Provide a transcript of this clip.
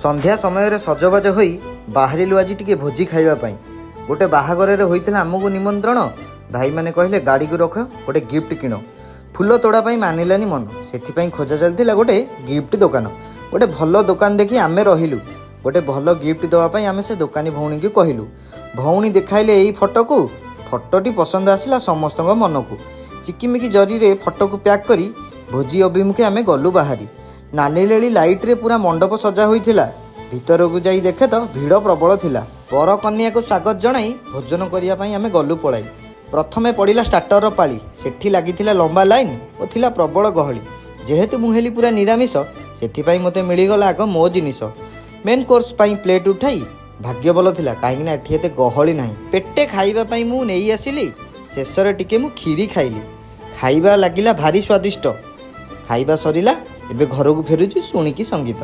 ସନ୍ଧ୍ୟା ସମୟରେ ସଜବାଜ ହୋଇ ବାହାରିଲୁ ଆଜି ଟିକେ ଭୋଜି ଖାଇବା ପାଇଁ। ଗୋଟେ ବାହାଘରରେ ହୋଇଥିଲା ଆମକୁ ନିମନ୍ତ୍ରଣ। ଭାଇମାନେ କହିଲେ, ଗାଡ଼ିକୁ ରଖ, ଗୋଟେ ଗିଫ୍ଟ କିଣ। ଫୁଲ ତୋଡ଼ା ପାଇଁ ମାନିଲାନି ମନ। ସେଥିପାଇଁ ଖୋଜା ଚାଲିଥିଲା ଗୋଟେ ଗିଫ୍ଟ ଦୋକାନ। ଗୋଟେ ଭଲ ଦୋକାନ ଦେଖି ଆମେ ରହିଲୁ। ଗୋଟେ ଭଲ ଗିଫ୍ଟ ଦେବା ପାଇଁ ଆମେ ସେ ଦୋକାନୀ ଭଉଣୀକି କହିଲୁ। ଭଉଣୀ ଦେଖାଇଲେ ଏଇ ଫଟୋକୁ। ଫଟୋଟି ପସନ୍ଦ ଆସିଲା ସମସ୍ତଙ୍କ ମନକୁ। ଚିକିମିକି ଜରିରେ ଫଟୋକୁ ପ୍ୟାକ୍ କରି ଭୋଜି ଅଭିମୁଖେ ଆମେ ଗଲୁ ବାହାରି। ନାଲି ନେଳି ଲାଇଟ୍ରେ ପୁରା ମଣ୍ଡପ ସଜା ହୋଇଥିଲା। ଭିତରକୁ ଯାଇ ଦେଖେ ତ ଭିଡ଼ ପ୍ରବଳ ଥିଲା। ବର କନ୍ୟାକୁ ସ୍ୱାଗତ ଜଣାଇ ଭୋଜନ କରିବା ପାଇଁ ଆମେ ଗଲୁ ପଳାଇ। ପ୍ରଥମେ ପଡ଼ିଲା ଷ୍ଟାର୍ଟରର ପାଳି। ସେଠି ଲାଗିଥିଲା ଲମ୍ବା ଲାଇନ୍ ଓ ଥିଲା ପ୍ରବଳ ଗହଳି। ଯେହେତୁ ମୁଁ ହେଲି ପୁରା ନିରାମିଷ, ସେଥିପାଇଁ ମୋତେ ମିଳିଗଲା ଆଗ ମୋ ଜିନିଷ। ମେନ୍ କୋର୍ସ ପାଇଁ ପ୍ଲେଟ୍ ଉଠାଇ ଭାଗ୍ୟ ଭଲ ଥିଲା, କାହିଁକିନା ଏଠି ଏତେ ଗହଳି ନାହିଁ। ପେଟେ ଖାଇବା ପାଇଁ ମୁଁ ନେଇ ଆସିଲି। ଶେଷରେ ଟିକେ ମୁଁ କ୍ଷୀରି ଖାଇଲି। ଖାଇବା ଲାଗିଲା ଭାରି ସ୍ୱାଦିଷ୍ଟ। ଖାଇବା ସରିଲା, ଏବେ ଘରକୁ ଫେରୁଛୁ ଶୁଣିକି ସଙ୍ଗୀତ।